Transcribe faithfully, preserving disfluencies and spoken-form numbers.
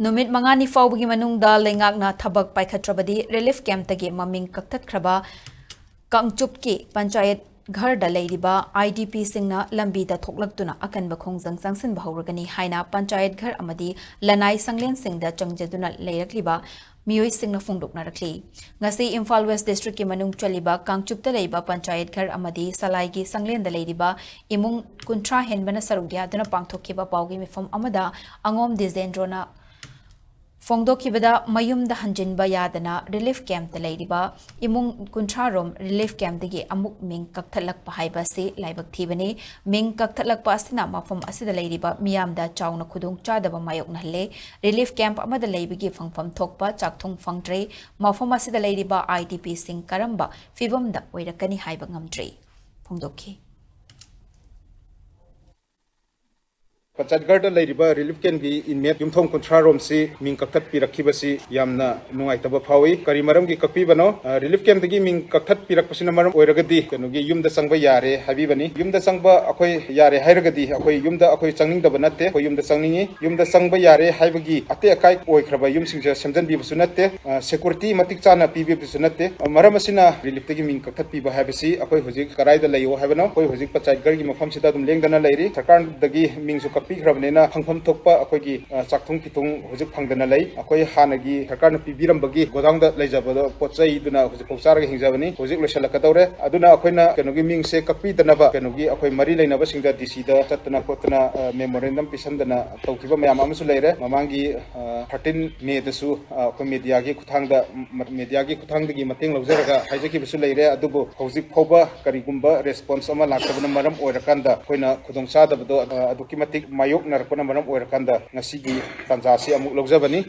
ꯅꯨꯃꯤꯠ ꯃꯉꯥꯅꯤ ꯐꯥꯎꯕꯒꯤ ꯃꯅꯨꯡꯗ ꯂꯩꯉꯥꯛꯅ ꯊꯕꯛ ꯄꯥꯏꯈꯠꯇ꯭ꯔꯕꯗꯤ ꯔꯤꯂꯤꯐ ꯀꯦꯝꯞꯇꯒꯤ ꯃꯃꯤꯡ ꯀꯛꯊꯠꯈ꯭ꯔꯕ ꯀꯥꯡꯆꯨꯞꯀꯤ ꯄꯟꯆꯥꯌꯠ ꯘꯔꯗ ꯂꯩꯔꯤꯕ IDPꯁꯤꯡꯅ ꯂꯝꯕꯤꯗ ꯊꯣꯛꯂꯛꯇꯨꯅ ꯑꯀꯟꯕ ꯈꯣꯡꯖꯪ ꯆꯪꯁꯤꯟꯕ ꯍꯧꯔꯒꯅꯤ ꯍꯥꯏꯅ ꯄꯟꯆꯥꯌꯠ ꯘꯔ ꯑꯃꯗꯤ ꯂꯅꯥꯏ ꯁꯪꯂꯦꯟꯁꯤꯡꯗ ꯆꯪꯖꯗꯨꯅ ꯂꯩꯔꯛꯂꯤꯕ ꯃꯤꯑꯣꯏꯁꯤꯡꯅ ꯐꯣꯡꯗꯣꯛꯅꯔꯛꯂꯤ꯫ ꯉꯁꯤ ꯏꯝꯐꯥꯜ ꯋꯦꯁ ꯗꯤꯁꯇ꯭ꯔꯤꯛꯀꯤ ꯃꯅꯨꯡ ꯆꯜꯂꯤꯕ ꯀꯥꯡꯆꯨꯞꯇ ꯂꯩꯕ ꯄꯟꯆꯥꯌꯠ ꯘꯔ ꯑꯃꯗꯤ ꯁꯂꯥꯏꯒꯤ ꯁꯪꯂꯦꯟꯗ ꯂꯩꯔꯤꯕ ꯏꯃꯨꯡ ꯀꯨꯟꯊ꯭ꯔꯥ ꯍꯦꯟꯕꯅ ꯁꯔꯨꯛ ꯌꯥꯗꯨꯅ ꯄꯥꯡꯊꯣꯛꯈꯤꯕ ꯄꯥꯎꯒꯤ ꯃꯤꯐꯝ ꯑꯃꯗ ꯑꯉꯣꯝ ꯗꯤꯖꯦꯟꯗ꯭ꯔꯣꯅ ꯐꯣꯡꯗꯣꯛꯈꯤꯕꯗ, ꯃꯌꯨꯝꯗ ꯍꯟꯖꯤꯟꯕ ꯌꯥꯗꯅ ꯔꯤꯂꯤꯐ ꯀꯦꯝꯞꯇ ꯂꯩꯔꯤꯕ ꯏꯃꯨꯡ ꯀꯨꯟꯊ꯭ꯔꯥ ꯔꯣꯝ ꯔꯤꯂꯤꯐ ꯀꯦꯝꯞꯇꯒꯤ ꯑꯃꯨꯛ ꯃꯤꯡ ꯀꯛꯊꯠꯂꯛꯄ ꯍꯥꯏꯕ ꯑꯁꯤ ꯂꯥꯏꯕꯛ ꯊꯤꯕꯅꯤ꯫ ꯃꯤꯡ ꯀꯛꯊꯠꯂꯛꯄ ꯑꯁꯤꯅ ꯃꯐꯝ ꯑꯁꯤꯗ ꯂꯩꯔꯤꯕ ꯃꯤꯌꯥꯝꯗ ꯆꯥꯎꯅ ꯈꯨꯗꯣꯡꯆꯥꯗꯕ ꯃꯥꯌꯣꯛꯅꯍꯜꯂꯦ꯫ ꯔꯤꯂꯤꯐ ꯀꯦꯝꯞ ꯑꯃꯗ ꯂꯩꯕꯒꯤ ꯐꯪꯐꯝ ꯊꯣꯛꯄ ꯆꯥꯛꯊꯨꯡ ꯐꯪꯗ꯭ꯔꯦ꯫ ꯃꯐꯝ ꯑꯁꯤꯗ ꯂꯩꯔꯤꯕ IDPꯁꯤꯡ ꯀꯔꯝꯕ ꯐꯤꯕꯝꯗ ꯑꯣꯏꯔꯛꯀꯅꯤ ꯍꯥꯏꯕ ꯉꯝꯗ꯭ꯔꯦ꯫ ꯐꯣꯡꯗꯣꯛꯈꯤ꯫ ꯄꯟꯆꯥꯌꯠ ꯘꯔꯗ ꯂꯩꯔꯤꯕ ꯔꯤꯂꯤꯐ ꯀꯦꯝꯞꯀꯤ ꯏꯟꯃꯦꯠ ꯌꯨꯝꯊꯣꯡ ꯀꯨꯟꯊ꯭ꯔꯥ ꯔꯣꯝꯁꯤ ꯃꯤꯡ ꯀꯛꯊꯠꯄꯤꯔꯛꯈꯤꯕꯁꯤ ꯌꯥꯝꯅ ꯅꯨꯡꯉꯥꯏꯇꯕ ꯐꯥꯎꯏ꯫ ꯀꯔꯤ ꯃꯔꯝꯒꯤ ꯀꯛꯄꯤꯕꯅꯣ? ꯑ, ꯔꯤꯂꯤꯐ ꯀꯦꯝꯞꯇꯒꯤ ꯃꯤꯡ ꯀꯛꯊꯠꯄꯤꯔꯛꯄꯁꯤꯅ ꯃꯔꯝ ꯑꯣꯏꯔꯒꯗꯤ ꯀꯩꯅꯣꯒꯤ ꯌꯨꯝꯗ ꯆꯪꯕ ꯌꯥꯔꯦ ꯍꯥꯏꯕꯤꯕꯅꯤ꯫ ꯌꯨꯝꯗ ꯆꯪꯕ ꯑꯩꯈꯣꯏ ꯌꯥꯔꯦ ꯍꯥꯏꯔꯒꯗꯤ ꯑꯩꯈꯣꯏ ꯌꯨꯝꯗ ꯑꯩꯈꯣꯏ ꯆꯪꯅꯤꯡꯗꯕ ꯅꯠꯇꯦ꯫ ꯑꯩꯈꯣꯏ ꯌꯨꯝꯗ ꯆꯪꯅꯤꯡꯉꯤ꯫ ꯌꯨꯝꯗ ꯆꯪꯕ ꯌꯥꯔꯦ ꯍꯥꯏꯕꯒꯤ ꯑꯇꯦꯛ ꯑꯀꯥꯏ ꯑꯣꯏꯈ꯭ꯔꯕ ꯌꯨꯝꯁꯤꯡꯁꯦ ꯁꯦꯝꯖꯤꯟꯕꯤꯕꯁꯨ ꯅꯠꯇꯦ꯫ ꯑ, ꯁꯦꯀꯨꯔꯤꯇꯤ ꯃꯇꯤꯛ ꯆꯥꯅ ꯄꯤꯕꯤꯕꯁꯨ ꯅꯠꯇꯦ꯫ ꯑ, ꯃꯔꯝ ꯑꯁꯤꯅ ꯔꯤꯂꯤꯐꯇꯒꯤ ꯃꯤꯡ ꯀꯛꯊꯠꯄꯤꯕ ꯍꯥꯏꯕꯁꯤ ꯑꯩꯈꯣꯏ ꯍꯧꯖꯤꯛ ꯀꯗꯥꯏꯗ ꯂꯩꯌꯣ ꯍꯥꯏꯕꯅꯣ? ꯑꯩꯈꯣꯏ ꯍꯧꯖꯤꯛ ꯄꯟꯆꯥꯌꯠ ꯘꯔꯒꯤ ꯃꯐꯝꯁꯤꯗ ꯑꯗꯨꯝ ꯂꯦꯡꯗꯅ ꯂꯩꯔꯤ꯫ ꯁꯔꯀꯥꯔꯗꯒꯤ ꯃꯤꯡꯁꯨ ꯀꯛꯄꯤꯈ꯭ꯔꯕꯅꯤꯅ ꯐꯪꯐꯝ ꯊꯣꯛꯄ ꯑꯩꯈꯣꯏꯒꯤ, ꯑ, ꯆꯥꯛꯊꯨꯡ ꯐꯤꯊꯨꯡ ꯍꯧꯖꯤꯛ ꯐꯪꯗꯅ ꯂꯩ꯫ ꯑꯩꯈꯣꯏ ꯍꯥꯟꯅꯒꯤ ꯁꯔꯀꯥꯔꯅ ꯄꯤꯕꯤꯔꯝꯕꯒꯤ ꯒꯣꯗꯥꯎꯟꯗ ꯂꯩꯖꯕꯗꯣ ꯄꯣꯠ ꯆꯩꯗꯨꯅ ꯍꯧꯖꯤꯛꯐꯥꯎ ꯆꯥꯔꯒ ꯍꯤꯡꯖꯕꯅꯤ꯫ ꯍꯧꯖꯤꯛ ꯂꯣꯏꯁꯤꯜꯂꯛꯀꯗꯧꯔꯦ꯫ ꯑꯗꯨꯅ ꯑꯩꯈꯣꯏꯅ ꯀꯩꯅꯣꯒꯤ ꯃꯤꯡꯁꯦ ꯀꯛꯄꯤꯗꯅꯕ ꯀꯩꯅꯣꯒꯤ ꯑꯩꯈꯣꯏ ꯃꯔꯤ ꯂꯩꯅꯕꯁꯤꯡꯗ DC ꯗ ꯆꯠꯇꯅ ꯈꯣꯠꯇꯅ, ꯑ, memorandum ꯄꯤꯁꯟꯗꯅ ꯇꯧꯈꯤꯕ ꯃꯌꯥꯝ ꯑꯃꯁꯨ ꯂꯩꯔꯦ꯫ ꯃꯃꯥꯡꯒꯤ, ꯑ, thirteen May ꯗꯁꯨ, ꯑ, ꯑꯩꯈꯣꯏ media ꯒꯤ ꯈꯨꯠꯊꯥꯡꯗ, ꯃ-, media ꯒꯤ ꯈꯨꯠꯊꯥꯡꯗꯒꯤ ꯃꯇꯦꯡ ꯂꯧꯖꯔꯒ ꯍꯥꯏꯖꯈꯤꯕꯁꯨ ꯂꯩꯔꯦ꯫ ꯑꯗꯨꯕꯨ ꯍꯧꯖꯤꯛ ꯐꯥꯎꯕ ꯀꯔꯤꯒꯨꯝꯕ response ꯑꯃ ꯂꯥꯛꯇꯕꯅ ꯃꯔꯝ ꯑꯣꯏꯔꯀꯥꯟꯗ ꯑꯩꯈꯣꯏꯅ ꯈꯨꯗꯣꯡꯆꯥꯗꯕꯗꯣ, ꯑ, ꯑꯗꯨꯛꯀꯤ ꯃꯇꯤꯛ ꯃꯥꯌꯣꯛꯅꯔꯛꯄꯅ ꯃꯔꯝ ꯑꯣꯏꯔꯀꯥꯟꯗ ꯉꯁꯤꯒꯤ ꯇꯥꯟꯖꯥꯁꯤ ꯑꯃꯨꯛ ꯂꯧꯖꯕꯅꯤ꯫